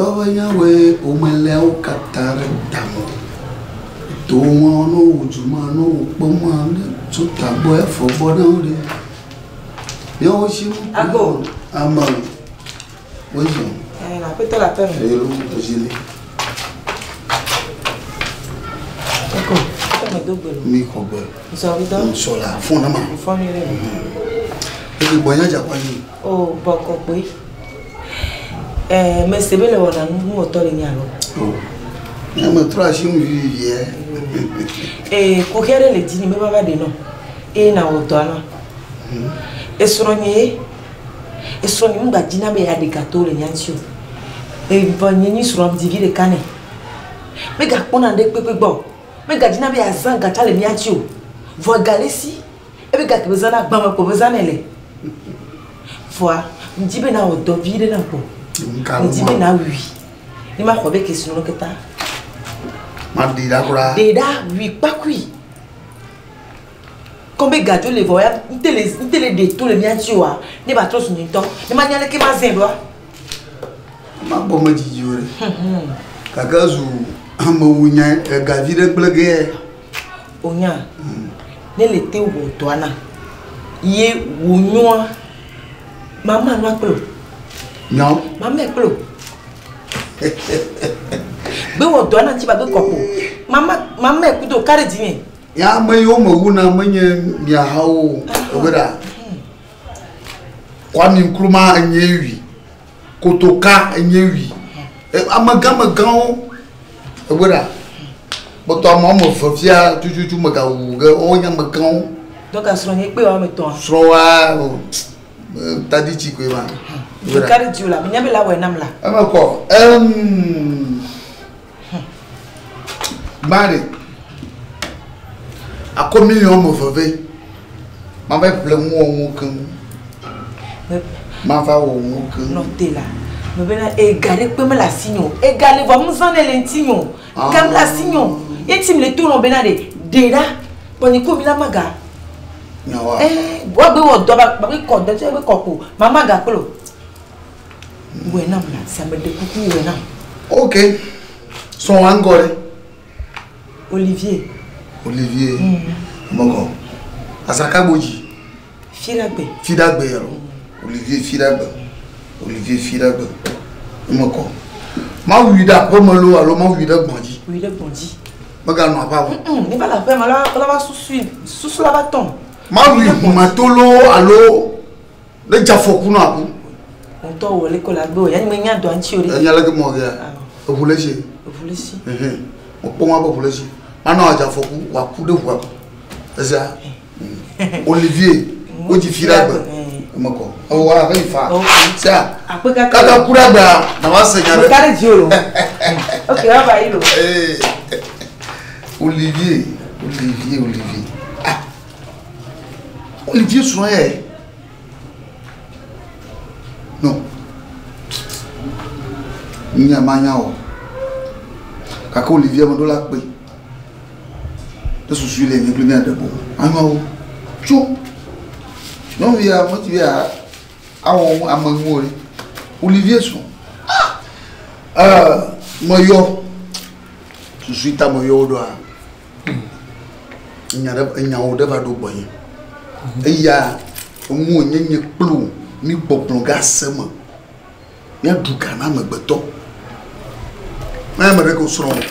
Amegbetɔ ƒe nyawoe womeleawo katã ɖe tame o. To ma ne wowu du ma ne wokpɔ ma ne tso tagbɔ efɔ gbɔ na wo ɖe. Míawo tsi nu. Ago. Ame. Wozɔ. Ɛɛ aƒetɔ le aƒe me. Eye lo ezili. Ago. Aƒetɔ me do gbe lo. Mi xɔ gbe. Ŋsɔ vi dɔ. Ŋsɔ la fɔn na ma. Fɔn mi ɖe. Eke gbɔ nya dza kɔ anyi. O bɔkɔ kpoe. Ɛɛ mese be le wɔna nu nuwɔtɔ le nye alo. O. Nye me trɔ asi nu vivivie. Ee kuxi aɖe le dzinye be mava ɖe nɔ eye nawɔ dɔa nam. Esrɔ̃nye ye. Esrɔ̃nye ŋgba dzina be yeaɖe gato le nya ŋuti o. Evɔ nye nyi srɔ̃a dzi vi ɖeka nɛ. Megakpɔna ɖe kpekpe gbɔ o. Megadzina be yeazã ga tsã le mía ŋuti o. Vɔ ga le esi. Ebe ga ke be zãna gbãme ko be zãnɛ le. Vɔa ŋdi be nawɔ dɔ vi ɖe nam kpɔ. Ŋdi be nawui. Ne maxɔ be kesinɔnu katã. Maɖi ɖa kura. Ɖe ɖa wui kpakui. Kɔm be gadzo le vɔ ya ŋte le ŋte le ɖe to le mía ŋuti oa ne ba trɔ zu nye ŋutɔ. Ne manya leke mazãe ɖoa. Magbɔ me dzidzi o ɖe. Gake zu amewu nya egavi ɖe gblẽ ge. Onya ne le te wɔ dɔa na ye wònyoa mama nua kple o. Nyɔ. Mama kple o. Gbe wɔ dɔa na ŋuti ba gbe kɔkpo. Mama mama kudo ka ɖe dzinye. Ya ame yiwo mewu na menye miahawo o. Ebe ɖa. Kwame Nkrumah enye wi. Kotoka enye wi. Amegãmegãwo ebe ɖa. Kpɔtɔ ame woame eve fia tututu megawu ge wonye amegãwo. Donc srɔ̃nye kpe woame etɔ̃a. Srɔ̃woa taditsi koe ma. Ɖeka ɖe dziwò la, menya be la wɔe nam la. Eme kɔ. Gbã ɖe, akɔ miliɔn woame eve vɛ. Mava ƒle nuwɔwɔwo keŋ. Mava wɔ nuwo keŋ. Nɔ te la, mebena ega ɖe kpe mele asinye o. Ega le vɔ mezãnɛ le ŋutinye o. Ga mele asinye o. Ye ŋuti mele to nɔ bena ɖe, ɖe ɖa. Kpɔ nye ko mi la ma ga. Nyawoa? Ɛɛ, woagbe wɔ dɔ ba be kɔ dɔ tse be kɔ ko. Mama ga kple o. Wɔe nam la, si ame ɖe kuku wɔe nam. Ok. Srɔ̃wòa ŋgɔ ɖe? Olivier. Olivier. Mɔgɔ. Azakagbo dzi. Fiɖagbe. Fiɖagbe yɔ. Olivier Fiɖagbe. Olivier Fiɖagbe. Mɔgɔ. Mawui ɖe aƒeme loo alo mawui ɖe gbɔ̃ dzi? Wui ɖe gbɔ̃ dzi. Meganɔ aƒea me. Ne va le aƒea me la, la va susui, susu la va tɔm. Mawui ʋumeto loo alo ne dze afɔku na aku. Ŋutɔ wɔ leke le agbe o, yanyi menya dɔa ŋuti o ɖe. Enya leke mɔ gea? Eʋu le esi. Eʋu le esi. Mekpɔ mɔ be eʋu le esi. Manɔ adze afɔku wòaku ɖe ʋua me. Esia. Olivier, wodzi fi ɖe agbe. Eme kɔ. Ewɔ abe yi fa. Sia. Kaka ku ɖe agbea, na va se nya ɖe. Meka ɖe dzi o lo. Ok, va va yi lo. Olivier, Olivier, Olivier. Ah. Olivier srɔ̃ ye. Non. Nya manya o. Gake Olivier meɖo la kpe. Ne susu le nye kple mía ɖe bo. Anyɔ tso. Nyɔnuvia meti be awɔ ame ŋu o. Olivier srɔ̃. Ah! Meyɔ. Susu ta meyɔ wo ɖoa. Enya ɖe enyawo ɖe va ɖo gbɔnye. Eya enu wònye nye kple wò mi gbɔgblɔ ge ase me. Míaɖu ga na amegbetɔ. Ne ame ɖe ko srɔ̃wò.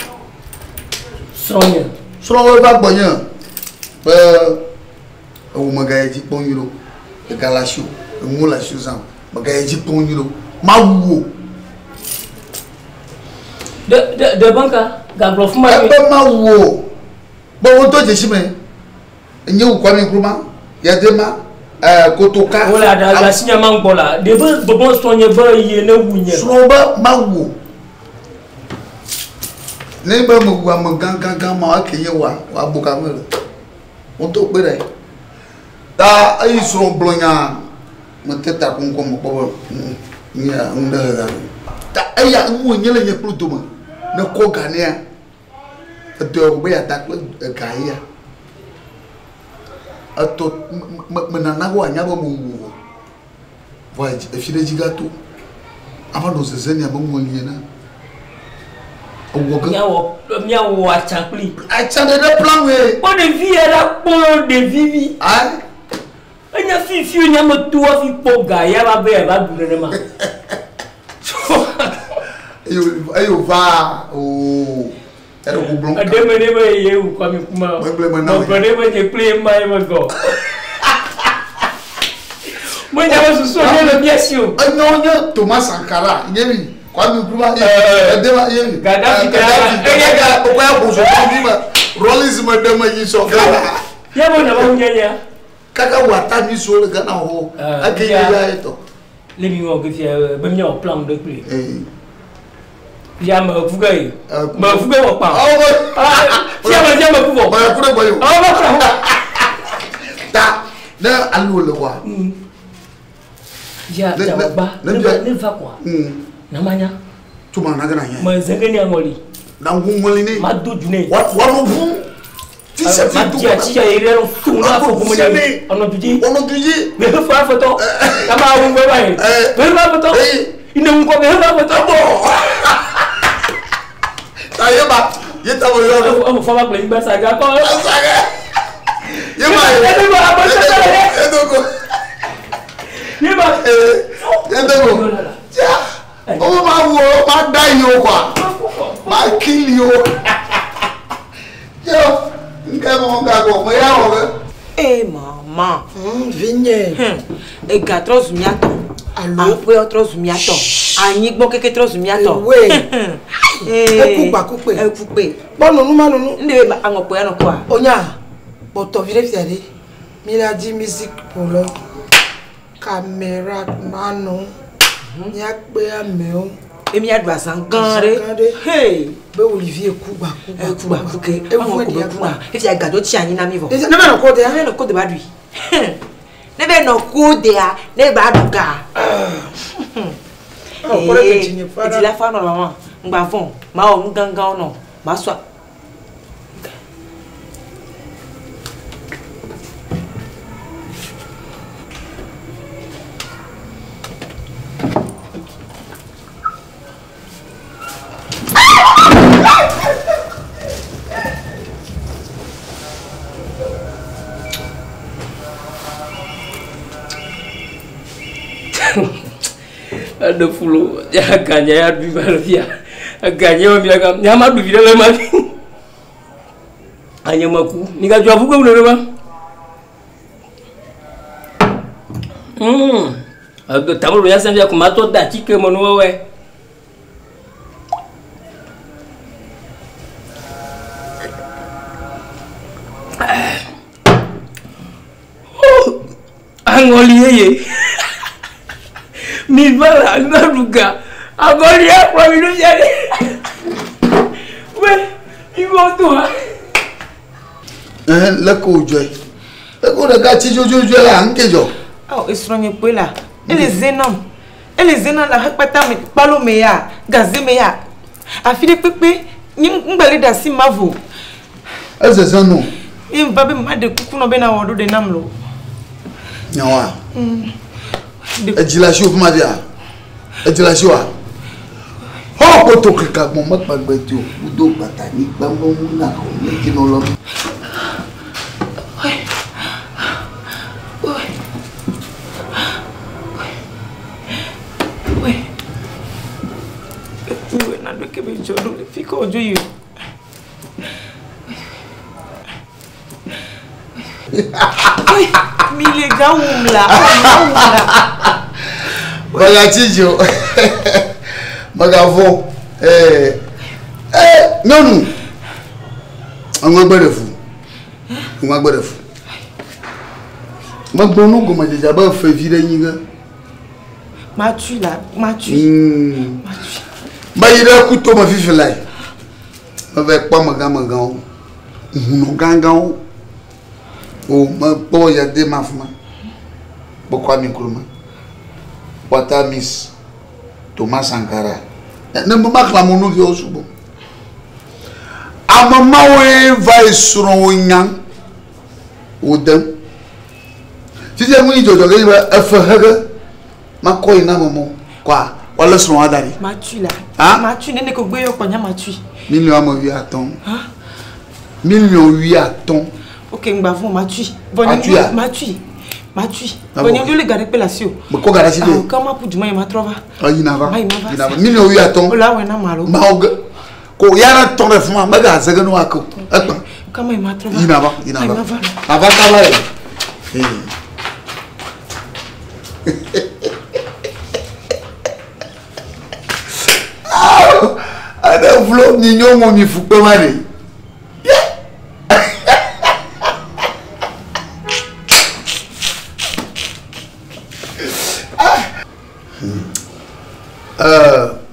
Srɔ̃nye. Srɔ̃wò va gbɔnye be ewò megayi dzi kpɔm nyuie ɖo. Ega le asiwò, enuwo le asiwò zã. Megayi dzi kpɔm nyuie ɖo. Mawu wò. Ɖe ɖe ɖe be ŋka gagblɔ fuma. Ebe mawu wò. Be wodo dzesi me. Enye wu Kwame Nkrumah, Yadema, Kotoka. Wole aɖa asi nya ma ŋgbɔ la. Ɖe be gbɔgbɔ srɔ̃nye be yie ne wu nye. Srɔ̃ be mawu wò. Ne be mewu ame gãgãgã ma eke nye wa wòabo ka me le. Wotɔ kpe ɖe. Ta eyi srɔ̃ gblɔ nya mete ta koŋkɔ me kpɔ be nye nu ɖe hega. Ta eya nu wònye le nye kple dome. Ne kɔ ga nea edɔ wò be yeada kple ega ya. Etɔ menana woanya be mewu wò. Vɔ efi ɖe dzi gato. Ava nɔ zeze nɛ abe ŋɔli ene. Ewɔ ke. Míawɔ míawɔ atsa kpli. Atsa ɖe ɖe plan wɛ. Kpɔ ɖevi ya la kpɔ ɖevi vi. Ayi. Enya fifi nye ame to hafi kpɔ ga ya va be yava ɖu nenema. Eye wòva ooo. Eɖe ko gblɔ. Eɖe me ne be ye wu Kwame Nkrumah. Megblẽ me na wò. Megblɔ ne be nye kple ye ma ye me gɔ. Menya be susu nye le mía si o. Enyo nye Thomas Sankara nye mi Kwame Nkrumah ye ede ma ye mi. Gaddafi Gaddafi Eye ga okɔ ya ƒo sɔ mi me Rawlings me ɖe me yi sɔ Ghana. Ya be na ma nya nya. Kaka wɔ ata mi so le Ghana xɔ. Eke ye ya etɔ. Le mi wɔ ke fia be mi wɔ plan ɖe kple. Ya me fu ge yi. Me fu ge wɔ kpa. Fia me fia me fu vɔ. Me fu ɖe gbɔ yi o. Ɔ me fu ɖe. Ta ne alo le wa. Ya jawagba ne va quoi. Na manya. Tuma na gana nya. Me zege ni angoli. Na ngongoli ne. Ma do dune. Wa wa no fu. Ti se fi tu. Ma ti ya ere no fu na fo ko mo ne. Ono tuji. Ono tuji. Me fa fa to. Kama awu ngwe ba ye. Me fa fa to. Ine ngko me fa fa to. Bo. Ta ye ba. Ye ta bo yo. Amo fa ba kple igba saga ko. Saga. Ye ba. Ye ba abo sa sa le. Ye do ko. Ye ba. Ye do ko. Ja. O ma wo ma da yi o kwa. Ma kill you. Yo. Nke mo nga go mo ya wo. Eh maman. Vinye. Ega trɔ zu mía tɔ. Alo. Aƒeɔ trɔ zu mía tɔ. Anyigbɔ keke trɔ zu mía tɔ. Ewe. Eku gba kukpe. Eku kpe. Kpɔ nunu ma nunu. N de be aŋɔkpɔ ya nɔ kɔa. Onya. Kpɔtɔ vi ɖe fia ɖe. Mi la dzi music ƒolɔ. Cameramanu. Míakpe amewo. Emi miaɖu azã gã ɖe. Azã gã ɖe. Hey. Be Olivier ku gba ku gba Eku gba ku ke. Evu Aŋɔ ko be ɖia kuna. Efi agadzo tsi anyi na mi vɔ. Ne be nɔ ko dea. Ne be nɔ ko de ba ɖui. Ne be nɔ ko dea, ne ba ɖu ga. Ɔ kpɔ ɖe ke dzinye fa Edzi la fa nɔ mama. Ŋgba vɔ̃. Ma wɔ nu gãgãwo nɔ. Ma sɔ. Eɖe fu lo. Ya ganye ya ɖui va le fia. Ganye wa mia ga. Nya ma ɖu vi ɖe le ma fi. Anye me ku. Mi ga dzɔ afu ke nenema. Ego tamu ya sɛn fia ko ma tɔ da atike me nu wɔwɔe. Aŋɔli yeye. Mi va la mi va ɖu ga. Aŋɔli ya kplɔ mi ɖo fia ɖe. We mi va to ha. Eh le ko jɔ. Le ko ɖeka tsi dzodzodzoe la ŋke dzɔ. Awɔ esrɔ̃nye kpoe la. Ele ze nam. Ele ze nam le aƒe me kpalo me ya, gaze me ya. Afi ɖe kpekpe nye ŋgba le ɖe asi ma vo. Ezeze no. Ye va be ma ɖe kuku nɔ be na wɔ ɖo ɖe nam lo. Nyawa. Ɖe Edzi le asiwò fi ma fia? Edzi le asiwòa? Xɔ kpoto keka gbɔn mekpa gbe ti o. Wudo gbata nyigba mɔmu na xɔ ne dzi nɔ lɔ. We. We na ɖo ke be dzɔ ɖo le fi ke wòdzo yi o. We, mi le ga wum la, mi ga wum la. Mègatsi dzi o. Mègavɔ̃. Ee, ee, nyɔnu. Eŋua gbe ɖe fu. Eŋua gbe ɖe fu. Megblɔ nu gɔmedzedze abe fevi ɖe nyi ge. Matui la, matui. Matui. Meyi ɖe kutome fifi lae. Meva kpɔ amegãmegãwo, hunɔ gãgãwo. O mekpɔ yade ma fi ma. Kpɔ Kwame Nkrumah. Kpɔ Miss Thomas Sankara. Ne me ma xlẽ amewo nuviawo sugbɔ. Ame mawoe va yi srɔ̃wo nya wodem. Fifia ŋu yi dzɔdzɔ ge nye be efe hehe makɔ yi na ame mawo kɔa Wale srɔ̃ ada ɖi. Matui la. Ah? Matui nene ko gbe yɔ kpɔ nya matui. Miliɔn ame wuiatɔ̃. Miliɔn wuiatɔ̃. Ok, ŋgba vɔn matui. Matuia? Matui. Matui. Ah bon. Bɔn nye ŋutɔ le ga ɖe kpe le asi o. Mekɔ ga ɖe asi ɖe. Awɔ kama ƒu duma yi ma trɔ va. Ɔ yina va. Ma yi ma va. Yina va. Miliɔn wuiatɔ̃. O la wɔe na ma alo. Mawo ge. Ko ya ne tɔ ɖe fi ma mega ze ge ne woake o. Ekpã. Kama yi ma trɔ va. Yina va. Yina Ma yi va. ma va. Ava kaba ye. Ee. Aɖe vlo mi nyɔnu mi fukpe ma ɖe.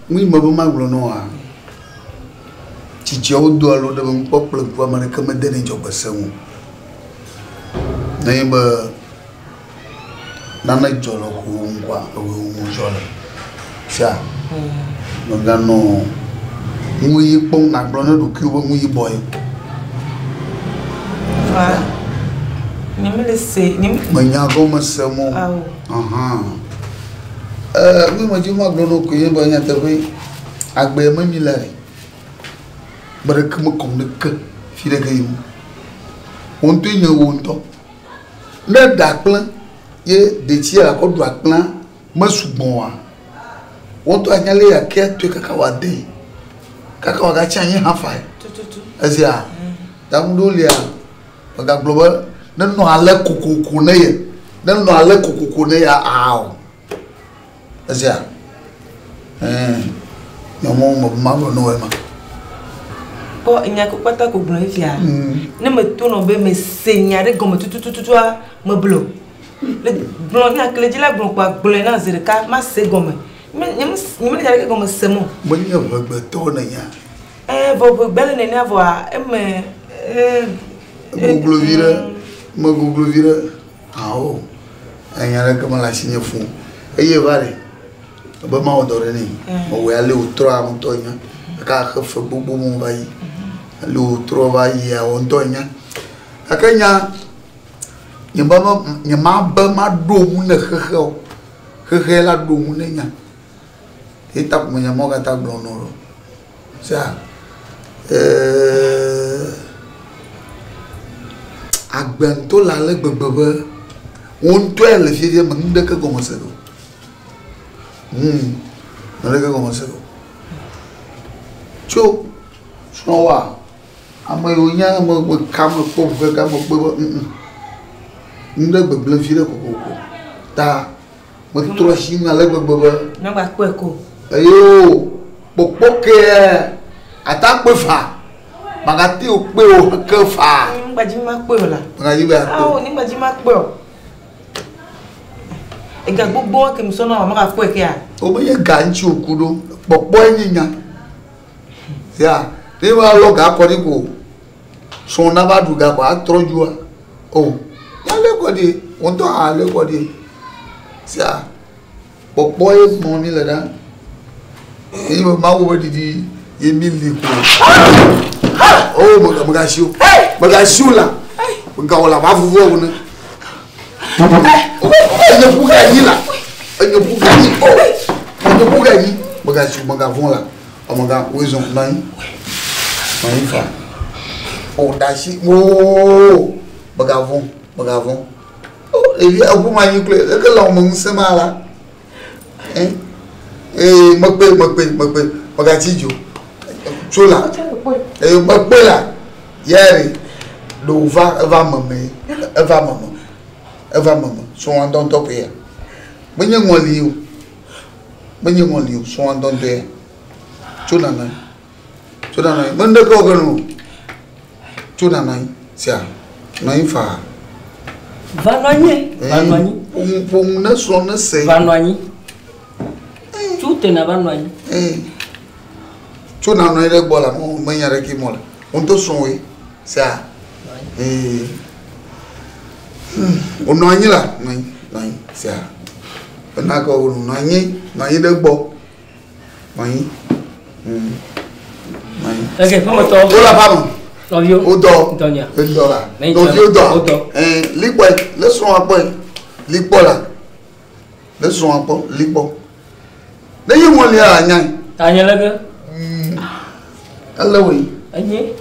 Nu yi me be magblɔ na woa, tsitsiawo do alo ɖe be nukpɔ kple ŋku ame ɖeke mede ne dzɔgbese ŋu o. Nenye be nane dzɔ le xɔwò ŋkua, ewòe ŋu dzɔ le. Sia, mèganɔ nu ɣi kpɔm nàgblɔ ne ɖokuiwò be nu yibɔ ye. Va. Nye mele se. Nye me. Menya gɔme sem o. Awo. Ahan. Ee, nu yi medzi be magblɔ na wò koe nye be nyateƒe agbe me mi le gbe ɖeke mekɔm ɖeke fi ɖeke yim o. Wò ŋutɔe nye wò ŋutɔ. Ne eɖe akplẽ ye detsia akɔ ɖu akplẽa mesugbɔ oa, wò ŋutɔ anya lé yeake tɔe kaka wòade kaka wòagatsi anyi hã fae. Tututu. Ezia, taŋuɖowo lia, megagblɔ be nenɔ ale kokoko ne ye, nenɔ ale kokoko ne ya ao. Ezia, ɛɛ, nyɔmɔ me magblɔ ne wɔ ema. Kpɔ enya ko kpata ko gblɔ efia. Ne me to nɔ be me se nya ɖe gɔme tutututua me blo. Le gblɔ nya ke le dzi la gblɔ kpoa gblɔe na zi ɖeka ma se gɔme. Me nye me nye me le nya ɖeke gɔme sem o. Menye ʋegbetɔ ne nya. Ɛɛ vɔ ʋegbe le nenea vɔa eme ee. Goglo vi ɖe, me goglo vi ɖe. Awo, enya ɖeke mele asinye fũ o. Eye va ɖe, ebe mawɔ dɔ ɖe nɛ. Mewɔe ale wòtrɔ ŋutɔ nya. Gake axe fe gbogbo mo va yi. Ale wòtrɔ va yia wò ŋutɔ nya. Gake nya, nye be nye ma be maɖo ŋu ne xexe o. Xexe la ɖo ŋu ne nya. Ye ta ƒome nya mawo katã gblɔ nɔ ɖo. Sia, agbe ŋutɔ le ale gbegbe be wò ŋutɔe le fiefie me nu ɖeke gɔme se o. Nu ɖeke gɔme se o. Tso srɔ̃wòa, ame yiwo nye ame ka me kpɔ ŋu keke ame kpɔe be nu ɖe gbegblẽ vi ɖe kokoko. Ta metrɔ asi ŋu ale gbegbe be. Nyɔgba kpɔe ko. Eyo kpɔkpɔ ke ata kpɔe fa. Magate wo kpe wo ke fa. Ŋgbadzi ma kpɔe o la. Magadzi be akpɔe. Awo ni ŋgbadzi ma kpɔe o. Ega gbogbo ke musɔ na wa maga kpɔe kea. O be nye ga ŋuti wòku ɖo. Kpɔkpɔe nye nya. Ya, ne va lɔ ga kɔ ɖi ko. Srɔ̃ na va ɖu ga ko atrɔ dzoa. O, ya lé kɔ ɖi. Wo ŋutɔ hã lé kɔ ɖi. Sia, kpɔkpɔ ye mɔ mi le ɖa. Eye be Mawu be ɖiɖi ye mi li ko. O, mega mega si o. Mega si o la. Mega wɔ la va vuvu wo ne. Enye ƒu ga nyi la. Enye ƒu ga nyi. O, enye ƒu ga nyi. Mega si o, mega vɔ̃ la. O mega wo zɔn nɔ anyi. Nɔ anyi fa. O da asi. O, mega vɔ̃, mega vɔ̃. O, ɖevia eƒu ma anyi kloe. Leke le wɔme ŋusẽ ma la. Ee, mekpe, mekpe, mekpe. Megatsi dzo. Tso la. Eye mekpe la. Yɛri. Ɖe wòva, eva meme. Eva meme. Eva meme. Srɔ̃a ŋutɔŋutɔ koe ya. Menye ŋɔli o. Menye ŋɔli o. Srɔ̃a ŋutɔŋutɔe ya. Tso nana. Tso nana. Mende ke wɔ ke no. Tso nana sia. Nɔ anyi faa. Va nɔ anyi. Va nɔ anyi. Ƒoŋu ne srɔ̃ ne se. Va nɔ anyi. Tso tena va nɔ anyi. Tso nanɔ anyi ɖe gbɔ la, menya ɖeke mɔ le. Wo ŋutɔ srɔ̃woe sia. Wònɔ anyi la, nɔ anyi, nɔ anyi sia. Ena ke wònɔ anyi, nɔ anyi ɖe gbɔ. Nɔ anyi. Nɔ anyi. Ok, ƒemetɔ. Wole aƒea me. Nɔviwo. Wodɔ. Dɔnya. Wodɔ la. Nɔviwo dɔ. Wodɔ. Likpɔe, le srɔ̃a kpɔe. Likpɔ la. Le srɔ̃a kpɔ, likpɔ. Ne ye ŋɔli. lia anya. Anya le ke. Ele woe. Enye.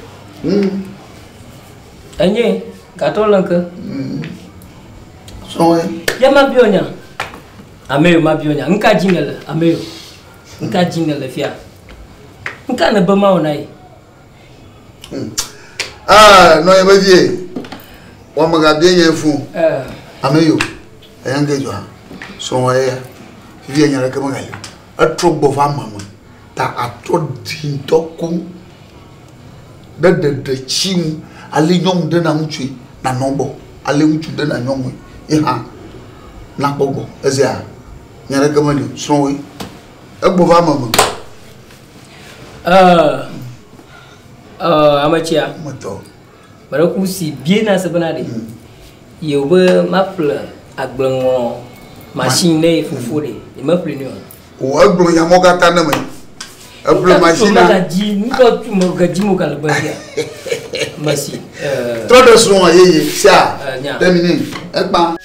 Enye gatɔ le ke. Sɔe. Ya ma biɔ nya. Ame yo ma biɔ nya. Nka dzi ne le ame yo. Nka dzi ne le fia. Nka ne be ma wɔ na yi. Ah, nɔ ye be vie. Wɔme gabie nye fún. Ame yo. Eya ŋke dzɔa. Srɔ̃ ya. Fifia nya ɖeke megali o. Etrɔ gbɔ va ame me. Ta atrɔ ɖi ŋutɔ koŋ. Ɖe ɖeɖe tsi ŋu. Ale nyɔnu ɖe na ŋutsue nanɔ gbɔ. Ale ŋutsu ɖe na nyɔnue ye hã nakpɔ gbɔ. Ezea nya ɖeke meli o. Srɔ̃woe. Egbɔ va ame me. Ame tsia. Metɔ. Meɖe ku si bie na se bena ɖe. Yewo be maƒle agbleŋlɔ machine ne fofo ɖe. Nye meƒle nɛ o. O egblɔ nya mɔ katã ne me. Eƒle machine na. Megadzi ŋutɔ tu megadzi mo gale gbe fia. Mesi. Trɔ ɖe srɔ̃ yeye sia. Nya. Terminé. Ekpa.